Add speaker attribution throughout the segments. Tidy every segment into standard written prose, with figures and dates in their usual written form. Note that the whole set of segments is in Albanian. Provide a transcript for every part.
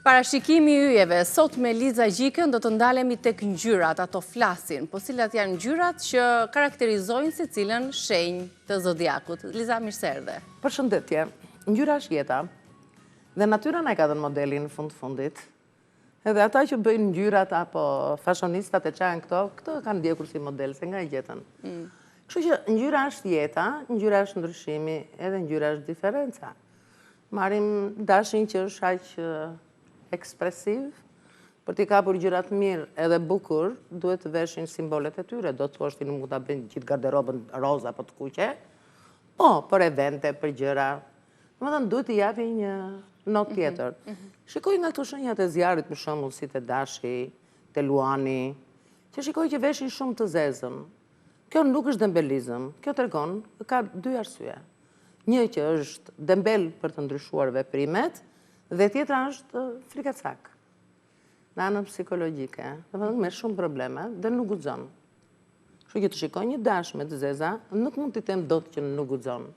Speaker 1: Parashikimi i yjeve, sot me Liza Gjikën do të ndalemi tek ngjyrat, ato flasin, po cilat janë ngjyrat që karakterizojnë secilën shenjë të zodiakut. Liza, mirë se erdhe.
Speaker 2: Përshëndetje. Ngjyra është jeta. Dhe natyra na e ka dhënë modelin në fund të fundit. Edhe ata që bëjnë ngjyrat apo fashionistat e ça janë këto, këto e kanë ndjekur si model, se nga e gjetën. Mm. Kështu që ngjyra është jeta, ngjyra është ndryshimi, edhe ngjyra është diferenca. Marrim dashin që është aq ekspresiv, për t'i kapur gjërat mirë edhe bukur, duhet të veshin simbolet e tyre. Do të thuash ti nuk mund ta bëjnë gjithë garderobën roza apo të kuqe. Po, për evente, për gjëra. Domethënë duhet t'i japin një notë mhm, tjetër. Mhm. Shikoj nga këto shenjat e zjarrit për shembull si te dashi, te luani, që shikoj që veshin shumë të zezën. Kjo nuk është dembelizëm, kjo tregon, ka dy arsye. Një që është dembel për të ndryshuar veprimet, dhe tjetra është frikacak. Në anën psikologjike, domethënë me shumë probleme, dhe nuk guxon. Kështu që të shikoj një dash me të zeza, nuk mund t'i them dot që nuk guxon.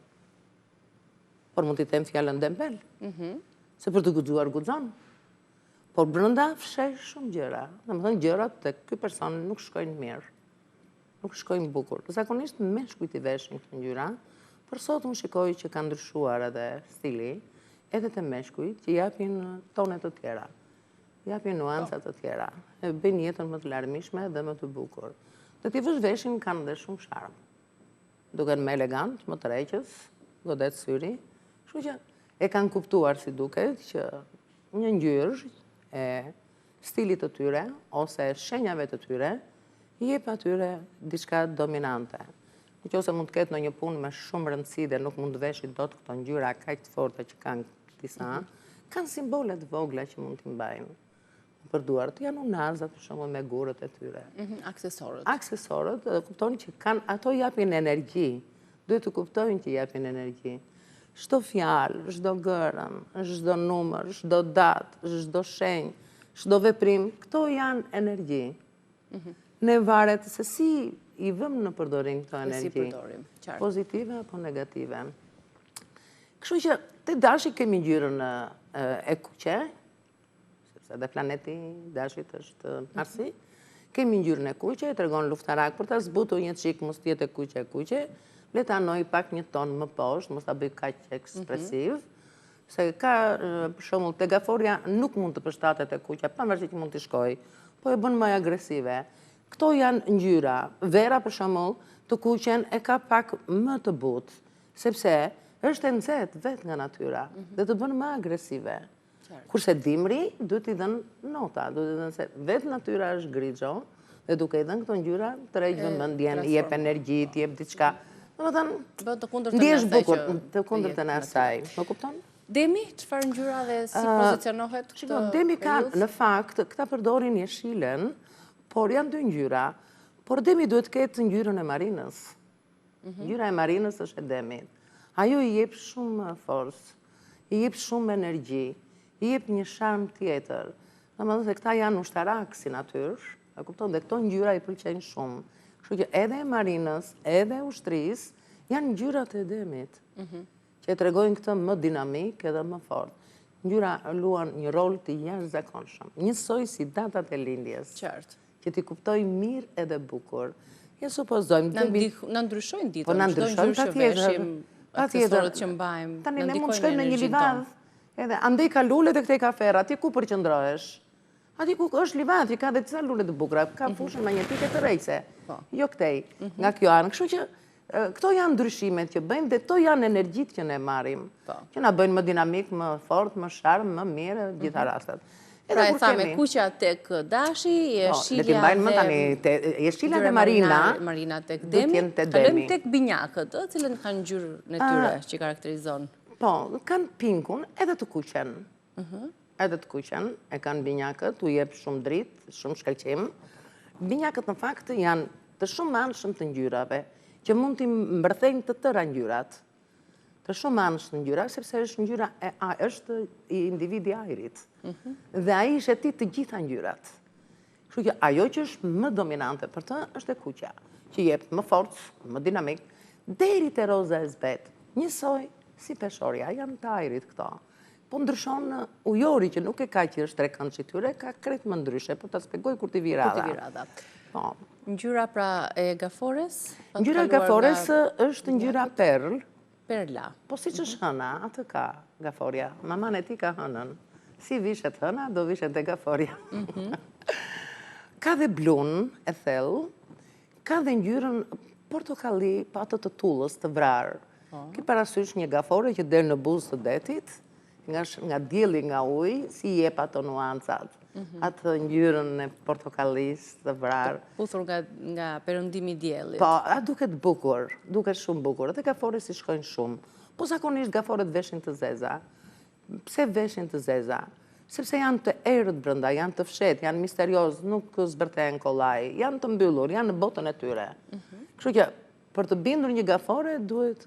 Speaker 2: Por mund t'i them fjalën dembel. Mhm. Se për të guxuar guxon. Por brenda fsheh shumë gjëra. Domethënë gjërat te ky person nuk shkojnë mirë. Nuk shkojnë bukur. Zakonisht meshkujt i veshin këto ngjyra, por sot unë shikoj që ka ndryshuar edhe stili, edhe te meshkujt që japin tone të tjera, japin nuanca të tjera, e bëjnë jetën më të larmishme dhe më të bukur. Dhe t'i vësh veshin kanë dhe shumë sharm. Duken më elegant, më tërheqës, godet syri. Kështu që e kanë kuptuar si duket që një ngjyrë e stilit të tyre ose shenjave të tyre, i jep atyre diçka dominante. Në qoftë se mund të ketë ndonjë punë me shumë rëndësi dhe nuk mund të veshi dot këto ngjyra kaq të forta që kanë disa, mhm. kanë simbole të vogla që mund t'i mbajnë. Për duart janë unazat, për shembull me gurët e
Speaker 1: tyre. Mhm, aksesorët.
Speaker 2: Aksesorët, dhe kupton që kanë, ato japin energji. Duhet të kuptojnë që japin energji. Çdo fjalë, çdo gërëm, çdo numër, çdo datë, çdo shenjë, çdo veprim, këto janë energji. Mhm. Ne varet se si i vëmë në përdorim këto energji. Pozitive apo negative. Kështu që te dashi kemi ngjyrën e kuqe, sepse edhe planeti i dashit është Marsi. Kemi ngjyrën e kuqe, e tregon luftarak për ta zbutur një çik mos të jetë e kuqe e kuqe, le ta anojë pak një ton më poshtë, mos ta bëjë kaq ekspresiv. Mhm. Se ka, për shembull, te gaforja nuk mund të përshtatet e kuqja, pavarësisht që mund t'i shkojë, po e bën më agresive. Këto janë ngjyra. Vera, për shembull, të kuqen e ka pak më të butë, sepse është e nxehtë vetë nga natyra mhm. dhe të bën më agresive. Kurse dimri duhet t'i dhënë nota, duhet t'i dhënë se vetë natyra është grixho dhe duke i dhënë këto ngjyra tërheq vëmendjen, jep energji, të jep diçka. Domethënë, ndihesh bukur, të kundërtën e asaj. Më
Speaker 1: kupton? Demi, çfarë ngjyra dhe si pozicionohet
Speaker 2: këtë Shiko, demi ka, në fakt, këta përdorin jeshilen, por janë dy ngjyra. Por demi duhet të ketë ngjyrën e marinës. Mhm. Ngjyra e marinës është e demit. Ajo i jep shumë forcë, i jep shumë energji, i jep një sharm tjetër. Domethënë se këta janë ushtarakë si natyrë, e kupton, dhe këto ngjyra i pëlqejnë shumë. Kështu që edhe e marinës, edhe e ushtrisë, janë ngjyrat e demit, mhm. që e tregojnë këtë më dinamik edhe më fort. Ngjyra luan një rol të jashtëzakonshëm, njësoj si datat e lindjes.
Speaker 1: Qartë.
Speaker 2: Që t'i kuptoj mirë edhe bukur. Ja supozojmë...
Speaker 1: Na ndryshojnë ditën, po na ndryshojnë që veshim, aksesorët që mbajmë,
Speaker 2: Tani ne mund të shkojmë në një livadh, edhe andej ka lule dhe këtej ka ferra, ti ku përqendrohesh? Aty ku është livadhi, ka dhe disa lule të bukura, ka mhm. fushën magnetike tërheqëse, po. jo këtej, mhm. nga kjo anë. Kështu që Këto janë ndryshimet që bëjmë dhe këto janë energjitë që ne marrim, po. që na bëjnë më dinamik, më fort, më sharm, më mirë, gjitha mhm.
Speaker 1: rastet. Pra e thamë e kuqja tek dashi,
Speaker 2: po, jeshilja dhe... Jeshilja dhe marina,
Speaker 1: marina tek demi, kalojmë tek binjakët, cilën kanë ngjyrën e tyre që karakterizon?
Speaker 2: Po, kanë pinkun edhe të kuqen. Mhm. Edhe të kuqen, e kanë binjakët, u jep shumë dritë, shumë shkëlqim. Binjakët në fakt janë të shumanshëm të ngjyrave, që mund t'i mbërthejnë të tëra ngjyrat. Të shumanshëm të ngjyrave, sepse është ngjyra e është individi i ajrit. Mhm. Dhe ai shëtit të gjitha ngjyrat. Kështu që ajo që është më dominante për të është e kuqja, që jep më forcë, më dinamik, deri te roza e zbehtë. Njësoj si peshorja, janë të ajrit këto. Po ndryshon ujori që nuk e ka që është trekëndëshi i tyre, ka krejt më ndryshe, po ta shpjegoj kur t'i vijë
Speaker 1: radha. Kur t'i vijë radha. Po. Ngjyra pra e gafores?
Speaker 2: Ngjyra e gafores është ngjyra perl.
Speaker 1: Perla.
Speaker 2: Po siç është hëna, atë ka gaforja. Mamanë e tij ka hënën. Si vishet hëna, do vishet dhe gaforja. Mhm. Ka dhe blun e thellë, ka dhe ngjyrën portokalli, po atë të tullës, të vrarë. Po. Ki parasysh një gafore që del në buzë të detit, nga, nga dielli nga uji, si jep ato nuancat, mhm. atë ngjyrën e portokallisë të
Speaker 1: vrarë. Të puthur nga, nga perëndimi i
Speaker 2: diellit. Po, a duket bukur, duket shumë bukur, edhe gafores i shkojnë shumë. Po zakonisht gaforet veshin të zeza. Pse veshin të zeza? Sepse janë të errët brenda, janë të fshehtë, janë misteriozë, nuk zbërthehen kollaj, janë të mbyllur, janë në botën e tyre. Mhm. Kështu që për të bindur një gafore duhet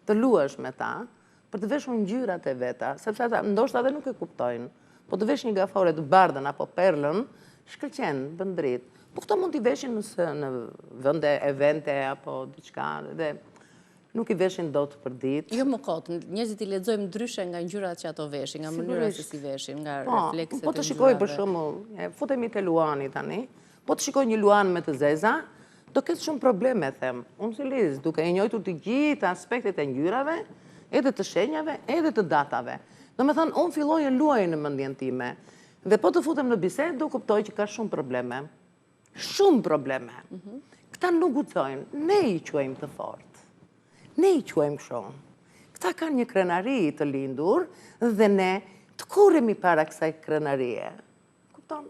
Speaker 2: të luash me ta, për të veshur ngjyrat e veta, sepse ata ndoshta edhe nuk e kuptojnë. Po të vesh një gafore të bardhën apo perlën, shkëlqen, bën dritë. Po këto mund t'i veshin nëse në vende, evente apo diçka dhe nuk i veshin dot për
Speaker 1: ditë. Jo më kot, njerëzit i lexojmë ndryshe nga ngjyrat që ato veshin, nga mënyra se si veshin, nga po, reflekset
Speaker 2: po të shikoj për shembull, futemi te Luani tani, Po të shikoj një luan me të zeza, do ketë shumë probleme, them. Unë si Lizë, duke i njohur të gjitha aspektet e ngjyrave, edhe të shenjave, edhe të datave. Domethënë, unë filloj e luaj në mendjen time. Dhe po të futem në bisedë, do kuptoj që ka shumë probleme. Shumë probleme. Mhm. Këta nuk guxojnë, ne i quajmë të fortë. Ne i quajmë kështu. Këta kanë një krenari të lindur dhe ne tkurremi para kësaj krenarie. Kupton?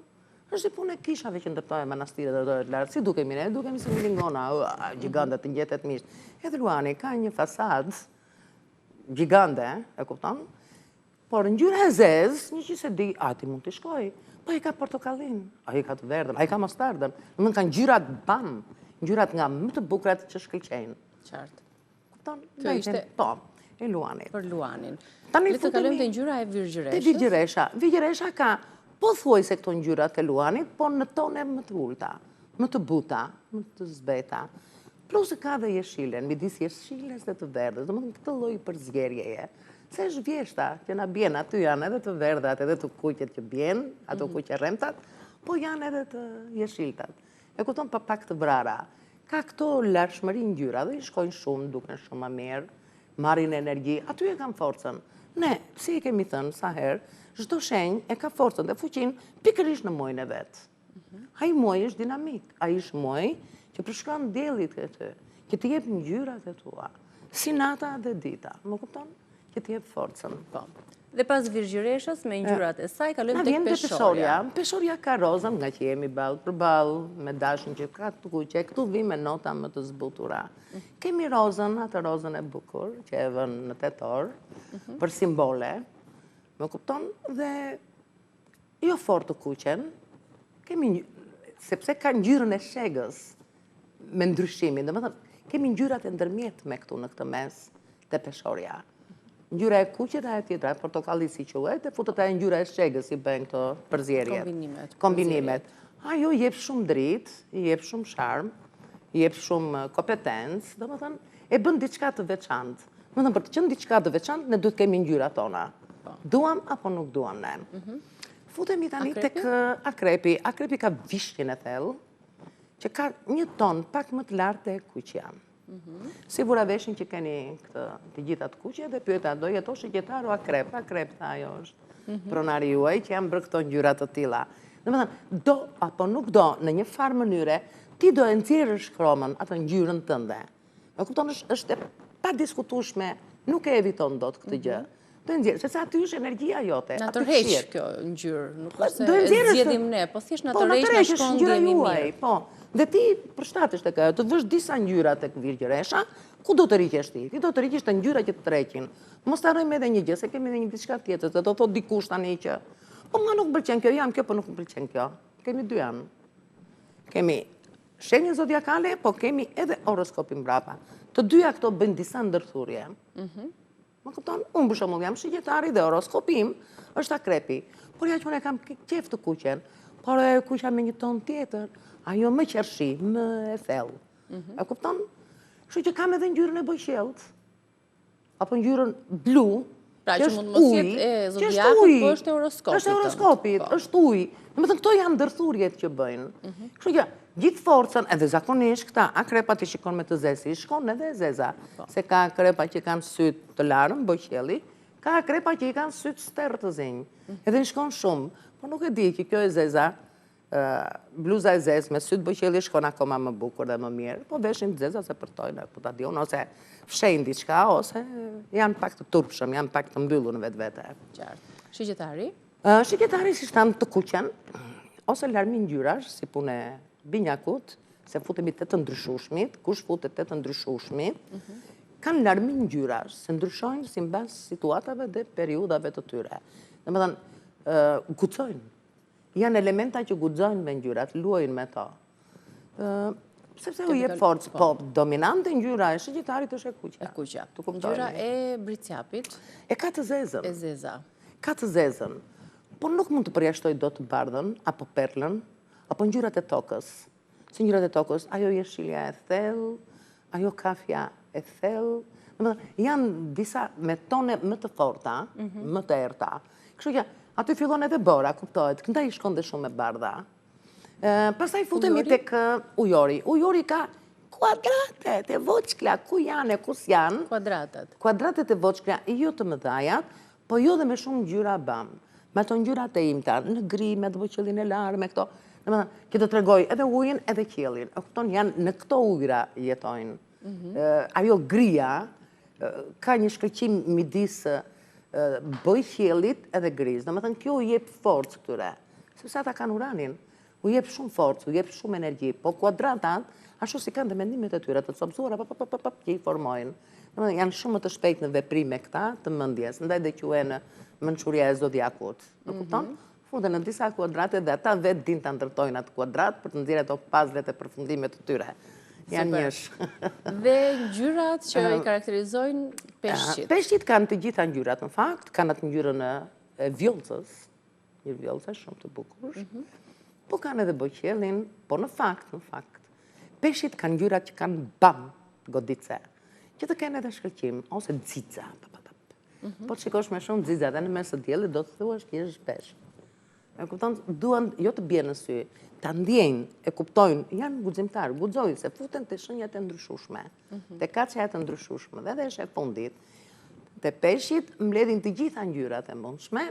Speaker 2: Është si puna e kishave që ndërtojnë manastire dhe ndërtojnë lart. Si dukemi ne? Dukemi si milingona, gjigande të ngjetet misht. Edhe Luani ka një fasadë gjigande, e kupton? Por ngjyra e zezë, një që s'e di, a ti mund t'i shkojë. Po ai ka portokallin, ai ka të verdhën, ai ka mostardën. Domethënë ka ngjyrat bam, ngjyrat nga më të bukurat që shkëlqejnë.
Speaker 1: Qartë.
Speaker 2: Kupton? Kjo ishte po, e
Speaker 1: Luanit. Për Luanin. Tani le të kalojmë te ngjyra e
Speaker 2: Virgjëreshës. Te Virgjëresha. Virgjëresha ka pothuajse këto ngjyrat e Luanit, por në tone më të ulta, më të buta, më të zbeta. Plus ka dhe jeshilen, midis jeshiles dhe të verdhës, domethënë këtë lloj përzierjeje. Se është vjeshta që na bjen, aty janë edhe të verdhat, edhe të kuqet që bjen, ato mhm. kuqerremtat, po janë edhe të jeshiltat. E kupton pa pak të vrara. Ka këto larshmëri ngjyra dhe i shkojnë shumë, duken shumë më mirë, marrin energji, aty e kanë forcën. Ne, si e kemi thënë sa herë, çdo shenjë e ka forcën dhe fuqinë pikërisht në muajin e vet. Mhm. Ai muaj është dinamik, ai është muaj që përshkruan dielli te ty, që të jep ngjyrat e tua, si nata dhe dita, më kupton? Që të jep forcën.
Speaker 1: Po. Dhe pas virgjëreshës me ngjyrat e saj kalojmë tek
Speaker 2: peshorja. Peshorja ka rozën, nga që jemi ballë për ballë, me dashin që ka të kuqe, këtu vijmë me nota më të zbutura. Kemi rozën, atë rozën e bukur, që e vënë në tetor, mhm. për simbole, më kupton, dhe jo fort të kuqen, kemi një, sepse ka ngjyrën e shegës me ndryshimin, domethënë, kemi ngjyrat e ndërmjetme këtu në këtë mes te peshorja. Ngjyra e kuqe dhe e tjetra, e portokalli si quhet, e futet ajo ngjyra e shegës si bëhen këto përzierjet.
Speaker 1: Kombinimet.
Speaker 2: Kombinimet. Ajo jep shumë dritë, jep shumë sharm, jep shumë kompetencë, domethënë, e bën diçka të veçantë. Domethënë, për të qenë diçka të veçantë, ne duhet kemi ngjyrat tona. Po. Duam apo nuk duam ne. Mhm. Futemi tani tek akrepi. Akrepi ka vishnjën e thellë, që ka një ton pak më të lartë te e kuqja. Mhm. Si vura veshin që keni këtë të gjitha të kuqe dhe pyeta, do jetë o shigjetar o akrep, akrep, tha ajo është mhm. pronari juaj që janë bërë këto ngjyra të tilla. Domethënë, do apo nuk do, në një farë mënyre, ti do e nxjerrësh kromën, atë ngjyrën tënde. Më kupton, është, është e padiskutueshme, nuk e eviton dot këtë gjë. Mhm. Do e nxjerrësh, sepse aty është energjia jote.
Speaker 1: Na tërheq kjo ngjyrë, nuk po, është se e zgjedhim ne, po thjesht na po, tërheq na shkon ndjehemi
Speaker 2: mirë. Po, dhe ti përshtatesh tek ajo, të vësh disa ngjyra tek virgjëresha, ku do tërhiqesh ti? Ti do tërhiqesh te ngjyra që të tërheqin. Mos të harrojmë edhe një gjë, se kemi edhe një diçka tjetër, se do thotë dikush tani që po mua nuk më pëlqen kjo, jam kjo, po nuk më pëlqen kjo. Kemi dy anë. Kemi Shenjën zodiakale, po kemi edhe horoskopin mbrapa. Të dyja këto bëjnë disa ndërthurje. Mhm. Më kupton? Unë për shembull jam shigjetari dhe horoskopi im është akrepi. Por ja që unë e kam qejf të kuqen, por e kuqja me një ton tjetër, ajo më qershi, më e thellë. Mhm. E kupton? Kështu që kam edhe ngjyrën e bojëqiellit. Apo ngjyrën blu.
Speaker 1: Pra që mund të mos jetë e zodiakut, po është e horoskopit.
Speaker 2: Është e horoskopit, po. është ujë. Domethënë, këto janë ndërthurjet që bëjnë. Mhm. Kështu që, gjithë forcën, edhe zakonisht këta akrepat i shikon me të zezë, i shkon edhe e zeza. Po. Se ka akrepa që kanë sytë të larëm, bojëqielli, ka akrepa që i kanë sytë sterrë të zinj. Mhm. Edhe i shkon shumë. Po nuk e di që kjo e zeza, Bluza e zezë me sytë bojëqielli shkon akoma më bukur dhe më mirë. Po veshin të zeza se përtojnë, po ta di unë, ose fshehin diçka, ose janë pak të turpshëm, janë pak të mbyllur në vetvete.
Speaker 1: Qartë. Shigjetari?
Speaker 2: Shigjetari, siç thamë të kuqen, ose larmi ngjyrash, si puna e binjakut, se futemi te të ndryshushmit, kush futet te të ndryshushmit, mhm. kanë larmi ngjyrash, se ndryshojnë simbas situatave dhe periudhave të tyre. Domethënë, guxojnë, Janë elementa që guxojnë me ngjyrat, luajnë me to. Sepse u jep forcë, po, po dominante ngjyra e shigjetarit është e
Speaker 1: kuqja. E kuqja. Ngjyra e bricjapit.
Speaker 2: E ka të zezën.
Speaker 1: E zeza.
Speaker 2: Ka të zezën. Po nuk mund të përjashtoj dot të bardhën, apo perlën, apo ngjyrat e tokës. Si ngjyrat e tokës, ajo jeshilja e thellë, ajo kafja e thellë, domethënë, janë disa me tone më të forta, mhm. më të errëta. Kështu që aty fillon edhe bora, kuptohet, këndaj i shkon dhe shumë e bardha. Pastaj futemi tek ujori. Ujori ka kuadratet e voçkla, ku janë e ku s'janë.
Speaker 1: Kuadratet.
Speaker 2: Kuadratet e voçkla, jo të mëdhajat, Po jo dhe me shumë ngjyra bam. Me ato ngjyrat e imta, në gri, me atë bojëqiellin e larë, me këto. Domethënë, që të tregoj edhe ujin edhe qiellin. E kupton, janë në këto ujra jetojnë. Mhm. Ajo gria ka një shkëlqim midis bojëqiellit edhe grisë. Domethënë, kjo u jep forcë këtyre. Sepse ata kanë uranin. U jep shumë forcë, u jep shumë energji, po kuadratat, ashtu si kanë dhe mendimet e tyre, të copëzuara, pa, pa, pa, pa, që i formojnë. Domethënë, janë shumë më të shpejtë në veprime këta të mendjes, ndaj dhe quhen mençuria e zodiakut. E kupton? Mhm. Futen në disa kuadrate dhe ata vetë dinë ta ndërtojnë atë kuadrat për të nxjerrë ato pazlet e përfundimet të tyre. Janë njësh.
Speaker 1: Dhe ngjyrat që i karakterizojnë peshqit?
Speaker 2: Peshqit kanë të gjitha ngjyrat, në fakt, kanë atë ngjyrën e vjollcës, Një vjollcë shumë të bukur. Mhm. Po kanë edhe bojëqiellin, po në fakt, në fakt, peshqit kanë ngjyrat që kanë bam, goditëse, që të kenë edhe shkëlqim, ose xixa. Mhm. Po të shikosh me shumë xixa dhe në mes të diellit, do të thuash që është peshk. E kupton, duan jo të bien në sy, ta ndjejnë, e kuptojnë, janë guximtarë, guxojnë, se futen te shenjat e ndryshushme, mhm. te kaçja e të ndryshushme, dhe dhe është e fundit. Te peshqit mbledhin të gjitha ngjyrat e mundshme,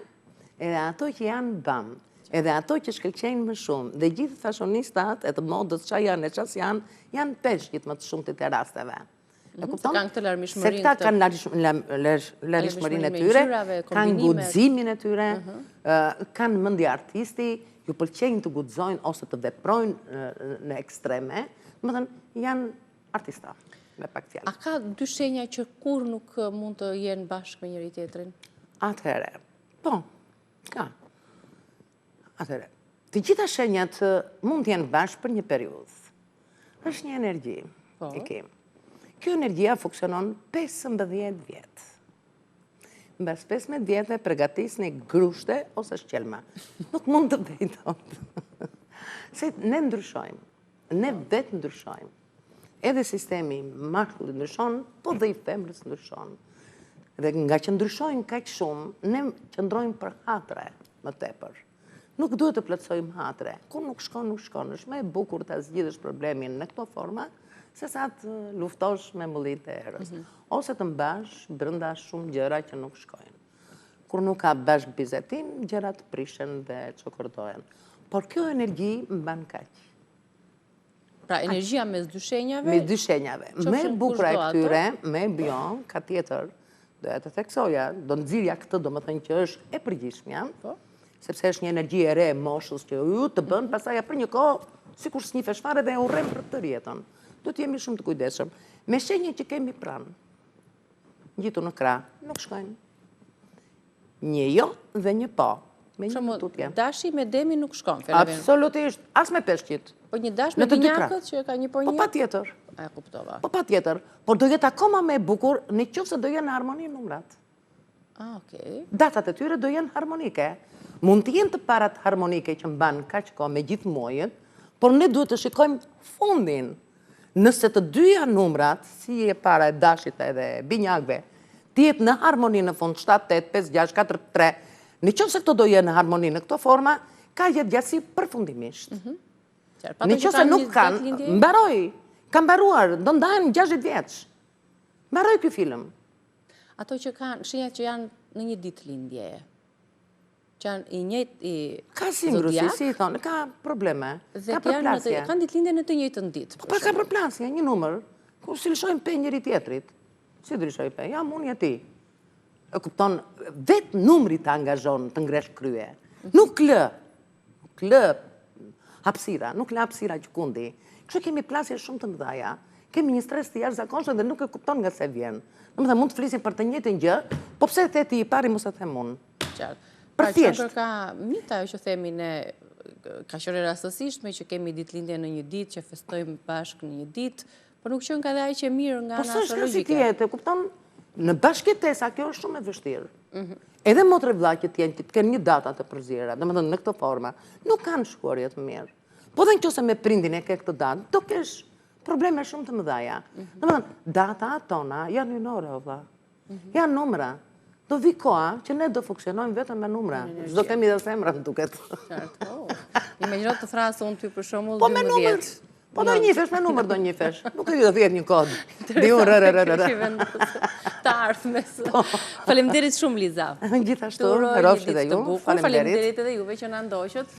Speaker 2: edhe ato që janë bam, edhe ato që shkëlqejnë më shumë, dhe gjithë fashionistat e të modës ça janë e ça s'janë, janë peshqit më të shumtit e rasteve.
Speaker 1: E mhm, kupton? Kanë këtë larmishmërinë.
Speaker 2: Se këta kanë larmishmërinë e tyre, kanë guximin e tyre, mhm. kanë mendje artisti, ju pëlqejnë të guxojnë ose të veprojnë në ekstreme, domethënë, janë artista, me pak
Speaker 1: fjalë. A ka dy shenja që kurrë nuk mund të jenë bashkë me njëri-tjetrin?
Speaker 2: Atëherë, po, ka. Atëherë, të gjitha shenjat mund të jenë bashkë për një periudhë. Është një energji, po. e kem. Kjo energjia funksionon 15 vjet. Mbas 15 vjetëve pregatisni grushte ose shqelma. Nuk mund të bëj dot. Se ne ndryshojmë. Ne vetë ndryshojmë. Edhe sistemi i mashkullit ndryshon, po dhe i femrës ndryshon. Dhe nga që ndryshojnë kaq shumë, ne qëndrojmë për hatre më tepër. Nuk duhet të plotësojmë hatre. Kur nuk shkon, nuk shkon. Është më e bukur ta zgjidhësh problemin në këto forma, se sa të luftosh me mullinjtë e erës. Mhm. Ose të mbash brenda shumë gjëra që nuk shkojnë. Kur nuk ka bashkëbisedim, gjërat prishen dhe çokërdohen. Por kjo energji mban kaq.
Speaker 1: Pra energjia mes dy
Speaker 2: shenjave? Mes dy shenjave. Më e bukura e këtyre, më e jo, ka tjetër, doja të theksoja, do nxirrja këtë, domethënë që është e përgjithshmja, po. sepse është një energji e re e moshës që ju të bën, mhm. pastaj për një kohë, sikur s'njifesh fare dhe e urren për tërë jetën. Duhet të jemi shumë të kujdesshëm. Me shenjën që kemi pranë, ngjitur në krah, nuk shkojnë. Një jo dhe një po.
Speaker 1: Me një tutje. Dashi me demin nuk shkon,
Speaker 2: Absolutisht, as me peshqit.
Speaker 1: Po një dash me binjakët që e ka një po,
Speaker 2: po një? Po patjetër.
Speaker 1: E kuptova.
Speaker 2: Po patjetër. Por do jetë akoma më e bukur në qoftë se do jenë në harmoni numrat.
Speaker 1: Ah, okej.
Speaker 2: Datat e tyre do jenë harmonike. Mund të jenë të parat harmonike që mban kaq kohë me gjithë muajin, por ne duhet të shikojmë fundin. Nëse të dyja numrat, si e para e dashit edhe binjakëve, Të jetë në harmoni në fund, 7, 8, 5, 6, 4, 3. Në qoftë se këto do jenë në harmoni në këto forma, ka jetëgjatësi përfundimisht. Mhm. Në qoftë se nuk kanë, mbaroi, ka mbaruar, do ndahen 60 vjeç. Mbaroi ky film.
Speaker 1: Ato që kanë, shenjat që janë në një ditë lindjeje, që janë i njëjti
Speaker 2: Ka singrusi, si i thonë, ka probleme, ka përplasje.
Speaker 1: Kanë ditëlindje në të njëjtën ditë.
Speaker 2: Po, ka përplasje, një numër, ku s'i lëshojnë pe njëri-tjetrit. S'i lëshojnë pe, jam unë, je ti. E kupton, vetë numri të angazhon të ngresh krye. Nuk lë, nuk lë hapësira, nuk lë hapësira gjëkundi. Kështu kemi plasje shumë të mëdhaja. Kemi një stres të jashtëzakonshëm dhe nuk e kupton nga se vjen. Domethënë, mund të flisim për të njëjtën gjë, po pse e the ti i pari mos e them unë.
Speaker 1: Qartë. Pra thjesht. Pra ka mit ajo që themi ne, ka qenë e rastësishme që kemi ditëlindje në një ditë, që festojmë bashkë në një ditë, Po nuk qenka dhe aq e mirë nga
Speaker 2: po ana astrologjike. Po s'është si të jetë, e kupton? Në bashkëjetesa kjo është shumë e vështirë. Mhm. Edhe motër e vëlla që të jenë, që të kenë një data të përziera, domethënë në këto forma, nuk kanë shkuarje të mirë. Po dhe në qoftë se me prindin e ke këtë datë, do kesh probleme shumë të mëdhaja. Mhm. Domethënë, data tona janë hyjnore, o vëlla. Mhm. Janë numra. Do vi koha që ne do funksionojmë vetëm me numra. S'do kemi dhe zemra, më
Speaker 1: duket. Qartë, po. Imagjino të thërras unë ty për shembull 12. Po me
Speaker 2: numër. Po do njifesh, me numër do njifesh. Nuk e di do të jetë një kod. Di unë rë rë rë rë.
Speaker 1: Të ardhmes. Po. Faleminderit shumë Liza.
Speaker 2: Gjithashtu, rrofshi dhe ju.
Speaker 1: Faleminderit edhe juve që na ndoqët.